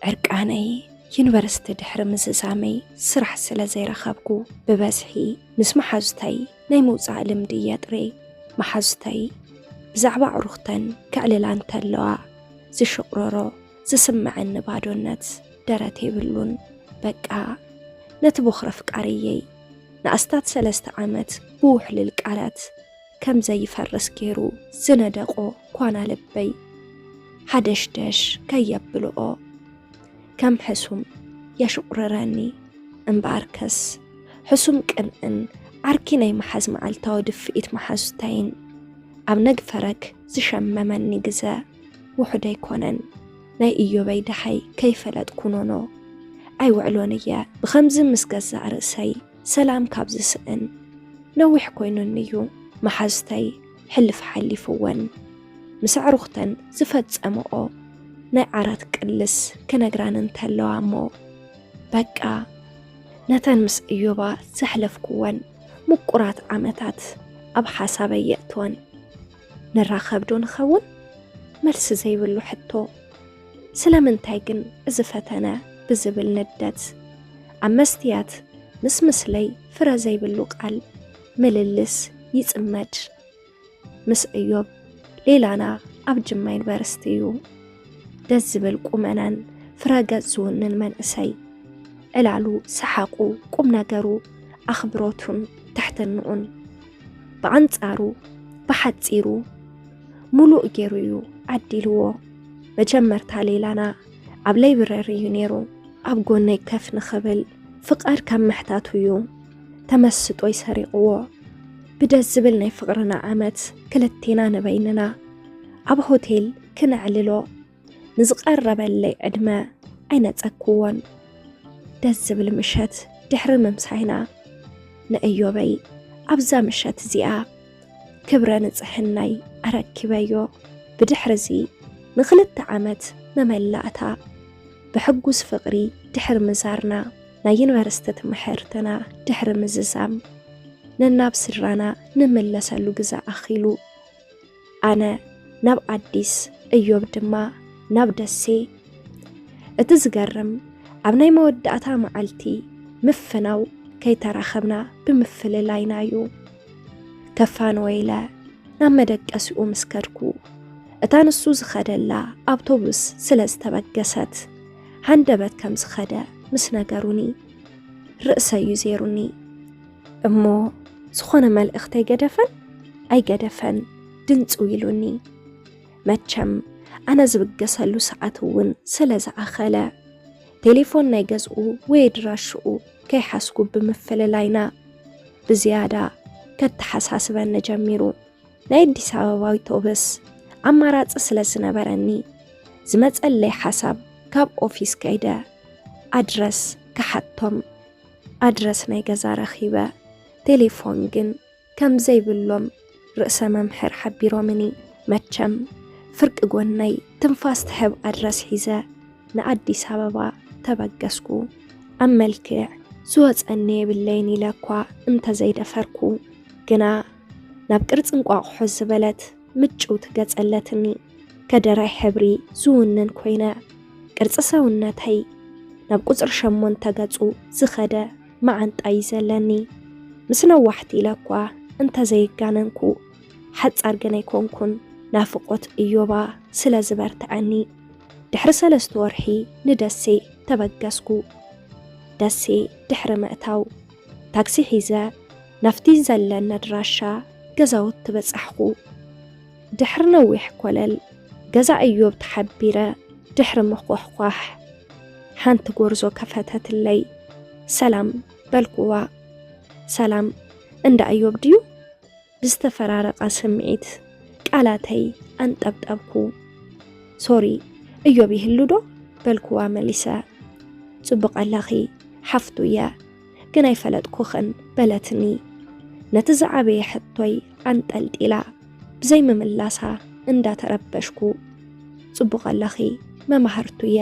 ዕርቃነይ ዩኒቨርሲቲ ድሕሪ ምዝዛመይ ስራሕ ስለ ዘይረኸብኩ፣ ብበዝሒ ምስ መሓዙተይ ናይ ምውጻእ ልምዲ እየ ጥሬ። መሓዙተይ ብዛዕባ ኣዕሩኽተን ከዕልላ እንተለዋ ዝሽቕረሮ ዝስምዐኒ ባዶነት ደረት የብሉን። በቃ ነቲ ቦኽሪ ኣፍቃሪየይ ንኣስታት ሰለስተ ዓመት ብውሕልል ቃላት ከም ዘይፈርስ ገይሩ ዝነደቖ ኳና ልበይ ሓደሽደሽ ከየብልኦ ከም ሕሱም የሽቑርረኒ። እምበኣርከስ ሕሱም ቅንእን ዓርኪ ናይ መሓዝ መዓልታዊ ድፍኢት መሓዙተይን ኣብ ነግፈረግ ዝሸመመኒ ግዘ ውሑድ ኣይኮነን። ናይ እዮበይ ደሃይ ከይፈለጥኩ ኖኖ ኣይውዕሎን እየ። ብኸምዚ ምስ ገዛእ ርእሰይ ሰላም ካብ ዝስእን ነዊሕ ኮይኑኒ እዩ። መሓዙተይ ሕልፍ ሓሊፍወን ምስ ኣዕሩኽተን ዝፈጸምኦ ናይ ዓራት ቅልስ ክነግራን እንተለዋ እሞ፣ በቃ ነተን ምስ እዮባ ዘሕለፍኩወን ምቁራት ዓመታት ኣብ ሓሳበይ የእትወን። ንራኸብ ዶ ንኸውን? መልሲ ዘይብሉ ሕቶ። ስለምንታይ ግን እዚ ፈተነ ብዝብል ንደት ኣብ መስትያት ምስ ምስለይ ፍረ ዘይብሉ ቃል ምልልስ ይጽመድ። ምስ እዮብ ሌላና ኣብ ጅማ ዩኒቨርሲቲ እዩ። ደስ ዝብል ቁመናን ፍረ ገጽ ዝውንን መንእሰይ። ዕላሉ፣ ሰሓቑ፣ ቁም ነገሩ፣ ኣኽብሮቱን ትሕትንኡን። ብኣንጻሩ ብሓጺሩ ሙሉእ ገይሩ እዩ ዓዲልዎ። መጀመርታ ሌላና ኣብ ላይብረሪ እዩ ነይሩ። ኣብ ጎነይ ከፍ ንኽብል ፍቓድ ካብ ምሕታቱ እዩ ተመስጦይ ሰሪቕዎ። ብደስ ዝብል ናይ ፍቕርና ዓመት ክልቴና ንበይንና ኣብ ሆቴል ክነዕልሎ ንዝቐረበለይ ዕድመ ኣይነጸግክዎን። ደስ ዝብል ምሸት ድሕሪ ምምሳይና ንእዮበይ ኣብዛ ምሸት እዚኣ ክብረ ንጽሕናይ ኣረኪበዮ። ብድሕርዚ ንኽልተ ዓመት መመላእታ ብሕጉስ ፍቕሪ ድሕሪ ምዛርና ናይ ዩኒቨርሲቲ ትምሕርትና ድሕሪ ምዝዛም ነናብ ስድራና ንምለሰሉ ግዘ ኣኺሉ። ኣነ ናብ ኣዲስ፣ እዮብ ድማ ናብ ደሴ። እቲ ዝገርም ኣብ ናይ መወዳእታ መዓልቲ ምፍናው ከይተራኸብና ብምፍልላይና እዩ። ከፋንወ ኢለ ናብ መደቀሲኡ ምስ ከድኩ፣ እታ ንሱ ዝኸደላ ኣውቶቡስ ስለ ዝተበገሰት ሃንደበት ከም ዝኸደ ምስ ነገሩኒ፣ ርእሰ እዩ ዜሩኒ። እሞ ዝኾነ መልእኽቲ ኣይገደፈን? ኣይገደፈን፣ ድንጽው ኢሉኒ። መቸም ኣነ ዝብገሰሉ ሰዓት እውን ስለ ዝኣኸለ፣ ቴሌፎን ናይ ገዝኡ ወይ ኣድራሽኡ ከይሓዝኩ ብምፍልላይና ብዝያዳ ከተሓሳስበኒ ጀሚሩ። ናይ ኣዲስ ኣበባ ኣውቶቡስ ኣማራጺ ስለ ዝነበረኒ፣ ዝመጸለይ ሓሳብ ካብ ኦፊስ ከይደ ኣድረስ ክሓቶም። ኣድረስ ናይ ገዛ ረኺበ፣ ቴሌፎን ግን ከም ዘይብሎም ርእሰ መምህር ሓቢሮምኒ። መቸም ፍርቂ ጎነይ ትንፋስ ትሕብ ኣድረስ ሒዘ ንኣዲስ ኣበባ ተበገስኩ። ኣብ መልክዕ ዝወጸኒ የብለይን ኢለ እኳ እንተዘይደፈርኩ፣ ግና ናብ ቅርጺ እንቋቑሖ ዝበለት ምጭውቲ ገጽ ኣለትኒ። ከደራይ ሕብሪ ዝውንን ኮይነ፣ ቅርጺ ሰውነተይ ናብ ቁጽሪ ሸሞንተ ገጹ ዝኸደ መዓንጣ እዩ ዘለኒ። ምስ ነዋሕቲ ኢለ እኳ እንተዘይጋነንኩ፣ ሓጻር ግን ኣይኮንኩን። ናፍቖት እዮባ ስለ ዝበርትዐኒ፣ ድሕሪ ሰለስተ ወርሒ ንደሴ ተበገስኩ። ደሴ ድሕሪ ምእታው፣ ታክሲ ሒዘ ናብቲ ዘለኒ ኣድራሻ ገዛውቲ በጻሕኩ። ድሕሪ ነዊሕ ኮለል፣ ገዛ እዮብ ተሓቢረ ድሕሪ ምኹሕኳሕ፣ ሓንቲ ጎርዞ ከፈተትለይ። ሰላም በልኩዋ። ሰላም፣ እንዳ እዮብ ድዩ? ብዝተፈራረቐ ስምዒት ቃላተይ ኣንጠብጠብኩ። ሶሪ፣ እዮብ ይህሉ ዶ? በልኩዋ መሊሰ። ጽቡቕ ኣለኺ፣ ሓፍቱ እየ፣ ግን ኣይፈለጥኩኽን በለትኒ። ነቲ ዝዓበየ ሕቶይ ኣንጠልጢላ ብዘይምምላሳ እንዳተረበሽኩ፣ ጽቡቕ ኣለኺ፣ መማህርቱ እየ፣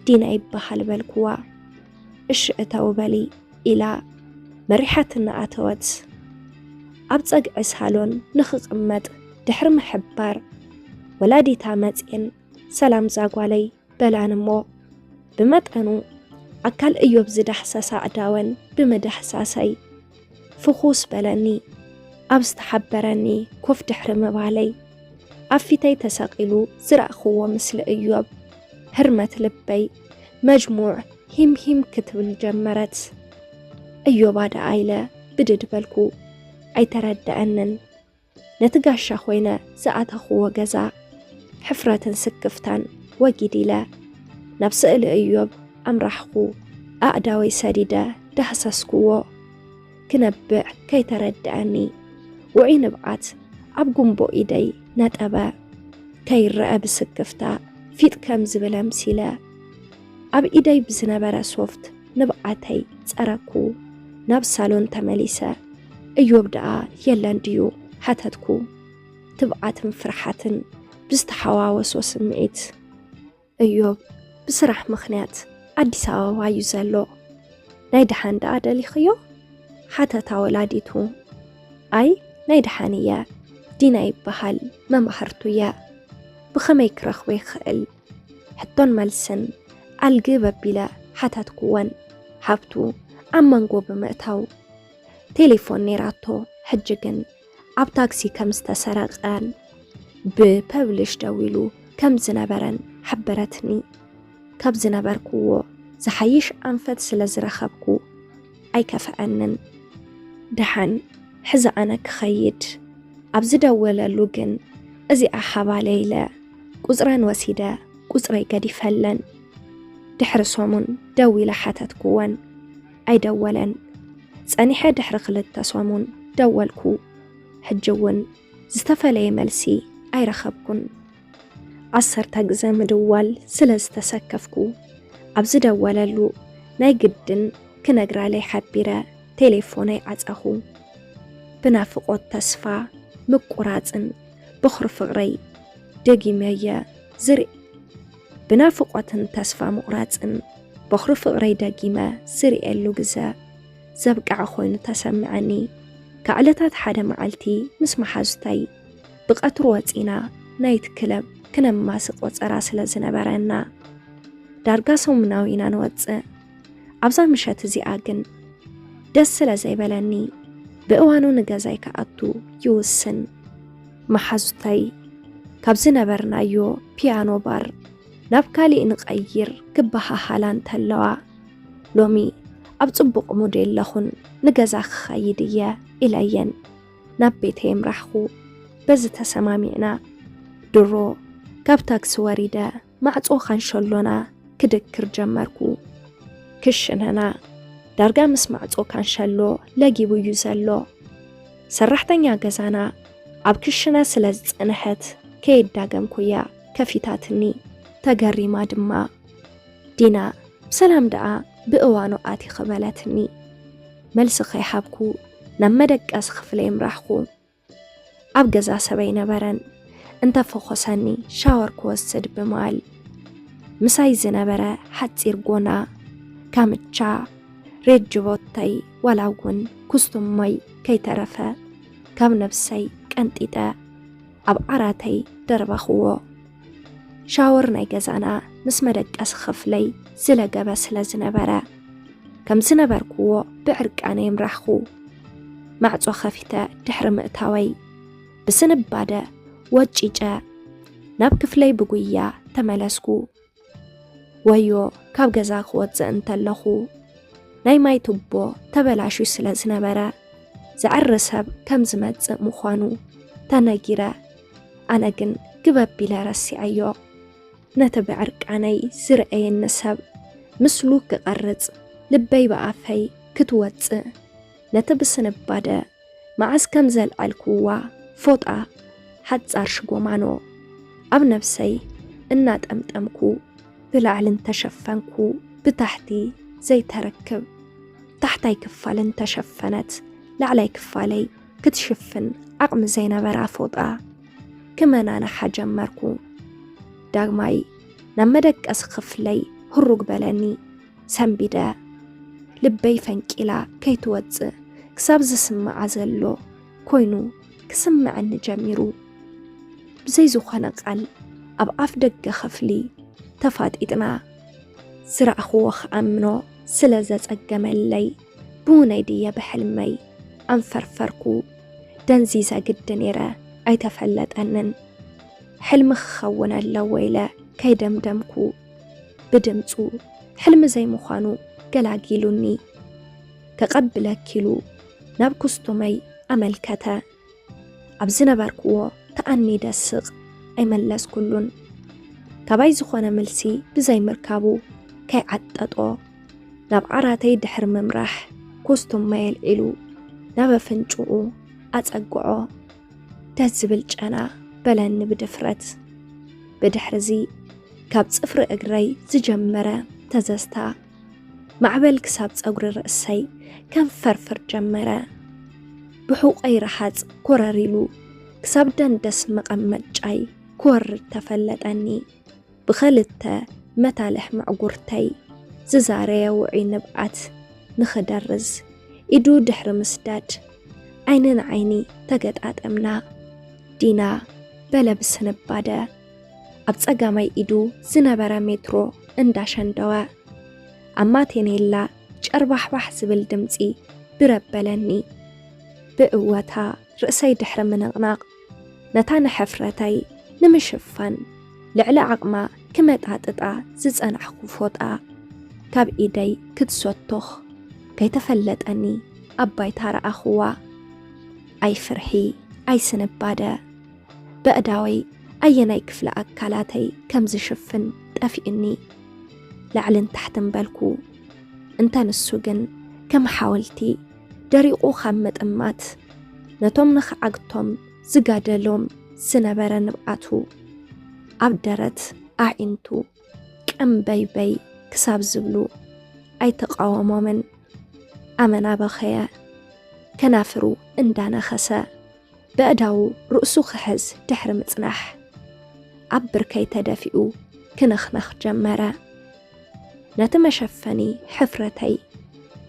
ዲና ይበሃል በልኩዋ። እሺ እተው በሊ ኢላ መሪሓትና ኣተወት። ኣብ ጸግዒ ሳሎን ንኽቕመጥ ድሕሪ ምሕባር፣ ወላዲታ መጽየን ሰላም ዛጓለይ በላን እሞ፣ ብመጠኑ ኣካል እዮብ ዝዳህሰሳ ኣእዳወን ብምድህሳሰይ ፍኹስ በለኒ። ኣብ ዝተሓበረኒ ኮፍ ድሕሪ ምባለይ፣ ኣብ ፊተይ ተሰቒሉ ዝረኣኽዎ ምስሊ እዮብ፣ ህርመት ልበይ መጅሙዕ ሂም ሂም ክትብል ጀመረት። እዮባ ደኣ ኢለ ብድድ በልኩ። ኣይተረደኣንን። ነቲ ጋሻ ኮይነ ዝኣተኽዎ ገዛ፣ ሕፍረትን ስክፍታን ወጊድ ኢለ፣ ናብ ስእሊ እዮብ ኣምራሕኹ። ኣእዳወይ ሰዲደ ዳህሰስክዎ። ክነብዕ ከይተረድኣኒ፣ ውዑይ ንብዓት ኣብ ጉንቦ ኢደይ ነጠበ። ከይረኣ ብስክፍታ ፊጥ ከም ዝብል ኣምሲለ፣ ኣብ ኢደይ ብዝነበረ ሶፍት ንብዓተይ ጸረኩ። ናብ ሳሎን ተመሊሰ። እዮብ ደኣ የለን ድዩ? ሓተትኩ፣ ትብዓትን ፍርሓትን ብዝተሓዋወሶ ስምዒት። እዮብ ብስራሕ ምኽንያት ኣዲስ ኣበባ እዩ ዘሎ። ናይ ደሓን ደኣ ደሊኽዮ? ሓተታ ወላዲቱ። ኣይ፣ ናይ ደሓን እየ። ዲና ይበሃል፣ መማህርቱ እየ። ብኸመይ ክረኽቦ ይኽእል? ሕቶን መልስን ኣልግብ ኣቢለ ሓተትክወን። ሃብቱ ኣብ መንጎ ብምእታው፣ ቴሌፎን ነይራቶ፣ ሕጂ ግን ኣብ ታክሲ ከም ዝተሰረቐን ብፐብሊሽ ደዊሉ ከም ዝነበረን ሓበረትኒ። ካብ ዝነበርክዎ ዝሓይሽ ኣንፈት ስለ ዝረኸብኩ ኣይከፍአንን። ደሓን፣ ሕዚ ኣነ ክኸይድ። ኣብ ዝደወለሉ ግን እዚኣ ሓባለ ኢለ ቁጽረን ወሲደ ቁጽረይ ገዲፈለን። ድሕሪ ሰሙን ደዊለ ሓተትክወን፣ ኣይደወለን። ጸኒሐ ድሕሪ ክልተ ሰሙን ደወልኩ። ሕጂ እውን ዝተፈለየ መልሲ ኣይረኸብኩን። ዓሰርተ ግዘ ምድዋል ስለ ዝተሰከፍኩ፣ ኣብ ዝደወለሉ ናይ ግድን ክነግራለይ ሓቢረ ቴሌፎነይ ዓጸኹ። ብናፍቖት፣ ተስፋ ምቁራጽን በኹሪ ፍቕረይ ደጊመየ ዝርኢ። ብናፍቖትን ተስፋ ምቑራጽን በኹሪ ፍቕረይ ደጊመ ዝርእየሉ ግዘ ዘብቅዐ ኮይኑ ተሰምዐኒ። ካብ ዕለታት ሓደ መዓልቲ ምስ መሓዙተይ ብቐትሩ ወጺና ናይት ክለብ ክነማሲ ቆጸራ ስለ ዝነበረና፣ ዳርጋ ሰሙናዊ ኢና ንወጽእ። ኣብዛ ምሸት እዚኣ ግን ደስ ስለ ዘይበለኒ፣ ብእዋኑ ንገዛይ ክኣቱ ይውስን። መሓዙተይ ካብ ዝነበርናዮ ፒያኖ ባር ናብ ካሊእ ንቐይር ክበሃሃላ እንተለዋ፣ ሎሚ ኣብ ጽቡቕ ሙድ የለኹን፣ ንገዛ ክኸይድ እየ ኢለየን ናብ ቤተይ ኣምራሕኹ። በዚ ተሰማሚዕና፣ ድሮ ካብ ታክሲ ወሪደ ማዕጾ ካንሸሎና ክድክር ጀመርኩ። ክሽነና ዳርጋ ምስ ማዕጾ ካንሸሎ ለጊቡ እዩ ዘሎ። ሰራሕተኛ ገዛና ኣብ ክሽነ ስለ ዝጸንሐት ከየዳገምኩያ ከፊታትኒ። ተገሪማ ድማ፣ "ዲና፣ ብሰላም ደኣ ብእዋኑ ኣቲኺ?" በለትኒ። መልሲ ከይሃብኩ ናብ መደቀሲ ክፍለይ ኣምራሕኩ። ኣብ ገዛ ሰብ ኣይነበረን። እንተፈኾሰኒ ሻወር ክወስድ ብምባል፣ ምሳይ ዝነበረ ሓጺር ጎና፣ ካምቻ፣ ሬጅ ቦተይ፣ ዋላ እውን ኩስቱሞይ ከይተረፈ ካብ ነብሰይ ቀንጢጠ ኣብ ዓራተይ ደርበኽዎ። ሻወር ናይ ገዛና ምስ መደቀሲ ክፍለይ ዝለገበ ስለ ዝነበረ፣ ከም ዝነበርክዎ ብዕርቃነይ ኣምራሕኹ። ማዕጾ ከፊተ ድሕሪ ምእታወይ፣ ብስንባደ ወጪጨ ናብ ክፍለይ ብጉያ ተመለስኩ። ወዮ፣ ካብ ገዛ ክወጽእ እንተለኹ፣ ናይ ማይ ቱቦ ተበላሽዩ ስለ ዝነበረ፣ ዘዕሪ ሰብ ከም ዝመጽእ ምዃኑ ተነጊረ። ኣነ ግን ግበብ ኢለ ረሲዐዮ። ነቲ ብዕርቃነይ ዝረኣየኒ ሰብ ምስሉ ክቐርጽ፣ ልበይ ብኣፈይ ክትወጽእ፣ ነቲ ብስንባደ መዓስ ከም ዘልዐልክዋ ፎጣ፣ ሓጻር ሽጎማኖ፣ ኣብ ነብሰይ እናጠምጠምኩ፣ ብላዕሊ እንተሸፈንኩ ብታሕቲ ዘይተረክብ፣ ታሕታይ ክፋል እንተሸፈነት ላዕላይ ክፋለይ ክትሽፍን ዓቕሚ ዘይነበራ ፎጣ ክመናንሓ ጀመርኩ። ዳግማይ ናብ መደቀሲ ክፍለይ ህሩግ በለኒ። ሰንቢደ፣ ልበይ ፈንቂላ ከይትወጽእ ክሳብ ዝስምዓ ዘሎ ኮይኑ ክስምዐኒ ጀሚሩ። ብዘይ ዝኾነ ቃል ኣብ ኣፍ ደገ ክፍሊ ተፋጢጥና። ዝረኣኽዎ ክኣምኖ ስለ ዘጸገመለይ፣ ብውነይ ድየ ብሕልመይ ኣንፈርፈርኩ። ደንዚዘ ግዲ ነይረ፣ ኣይተፈለጠንን። ሕልሚ ክኸውን ኣለዎ ኢለ ከይደምደምኩ፣ ብድምጹ ሕልሚ ዘይምዃኑ ገላጊሉኒ። ከቐብለኪ ኢሉ ናብ ኩስቱመይ ኣመልከተ። ኣብ ዝነበርክዎ ተኣኒደ ስቕ ኣይመለስኩሉን። ካባይ ዝኾነ መልሲ ብዘይምርካቡ ከይዓጠጦ፣ ናብ ዓራተይ ድሕሪ ምምራሕ ኩስቱመይ ኣልዒሉ ናብ ኣፍንጭኡ ኣጸግዖ። ደስ ዝብል ጨና፣ በለኒ ብድፍረት። ብድሕርዚ ካብ ጽፍሪ እግረይ ዝጀመረ ተዘዝታ ማዕበል ክሳብ ጸጉሪ ርእሰይ ከንፈርፍር ጀመረ። ብሑቐይ ረሃጽ ኮረር ኢሉ ክሳብ ደንደስ መቐመጫይ ክወርድ ተፈለጠኒ። ብኸልተ መታልሕ መዕጉርተይ ዝዛረየ ውዑይ ንብዓት ንኽደርዝ ኢዱ ድሕሪ ምስዳድ፣ ዓይኒ ንዓይኒ ተገጣጠምና። ዲና፣ በለ ብስንባደ። ኣብ ጸጋማይ ኢዱ ዝነበረ ሜትሮ እንዳሸንደወ፣ ኣብ ማቴኔላ ጨርባሕባሕ ዝብል ድምጺ ብረበለኒ። ብእወታ ርእሰይ ድሕሪ ምንቕናቕ፣ ነታ ንሕፍረተይ ንምሽፋን ልዕሊ ዓቕማ ክመጣጥጣ ዝጸናሕኩ ፎጣ ካብ ኢደይ ክትሰቶኽ ከይተፈለጠኒ ኣብ ባይታ ረኣኽዋ። ኣይ ፍርሒ፣ ኣይ ስንባደ። በእዳወይ ኣየናይ ክፍሊ ኣካላተይ ከም ዝሽፍን ጠፊእኒ። ላዕልን ታሕትን በልኩ። እንተ ንሱ ግን ከም ሓወልቲ ደሪቑ ካብ ምጥማት፣ ነቶም ንኽዓግቶም ዝጋደሎም ዝነበረ ንብዓቱ ኣብ ደረት ኣዒንቱ ቀምበይበይ ክሳብ ዝብሉ ኣይተቓወሞምን። ኣመና በኸየ። ከናፍሩ እንዳነኸሰ በእዳዉ ርእሱ ክሕዝ ድሕሪ ምጽናሕ፣ ኣብ ብርከይ ተደፊኡ ክነኽነኽ ጀመረ። ነቲ መሸፈኒ ሕፍረተይ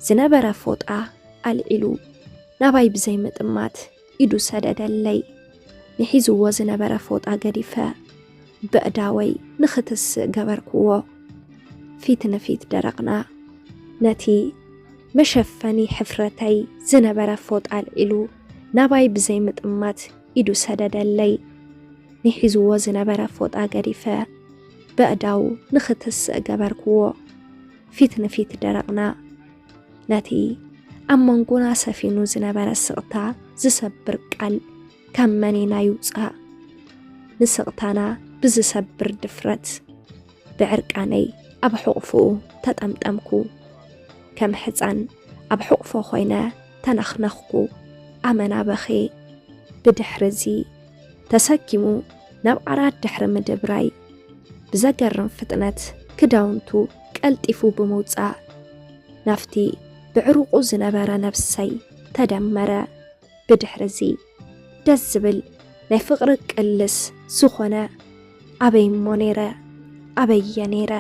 ዝነበረ ፎጣ ኣልዒሉ ናባይ ብዘይ ምጥማት ኢዱ ሰደደለይ። ንሒዝዎ ዝነበረ ፎጣ ገዲፈ በእዳወይ ንኽትስእ ገበርክዎ። ፊት ንፊት ደረቕና። ነቲ መሸፈኒ ሕፍረተይ ዝነበረ ፎጣ ኣልዒሉ ናባይ ብዘይ ምጥማት ኢዱ ሰደደለይ። ንሒዝዎ ዝነበረ ፎጣ ገዲፈ በእዳዉ ንኽትስእ ገበርክዎ። ፊት ንፊት ደረቕና። ነቲ ኣብ መንጎና ሰፊኑ ዝነበረ ስቕታ ዝሰብር ቃል ካብ መኔና ይውጻእ። ንስቕታና ብዝሰብር ድፍረት ብዕርቃነይ ኣብ ሕቑፍኡ ተጠምጠምኩ። ከም ሕጻን ኣብ ሕቑፎ ኮይነ ተነኽነኽኩ። ኣመና በኽየ። ብድሕርዚ ተሰኪሙ ናብ ዓራት ድሕሪ ምድብራይ፣ ብዘገርም ፍጥነት ክዳውንቱ ቀልጢፉ ብምውጻእ፣ ናብቲ ብዕሩቑ ዝነበረ ነብሰይ ተደመረ። ብድሕርዚ ደስ ዝብል ናይ ፍቕሪ ቅልስ ዝኾነ ኣበይ እሞ ነይረ? ኣበየ ነይረ?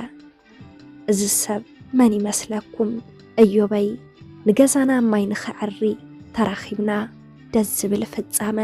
እዚ ሰብ መን ይመስለኩም? እዮበይ፣ ንገዛና ማይ ንኽዐሪ ተራኺብና። ደስ ዝብል ፍጻመ።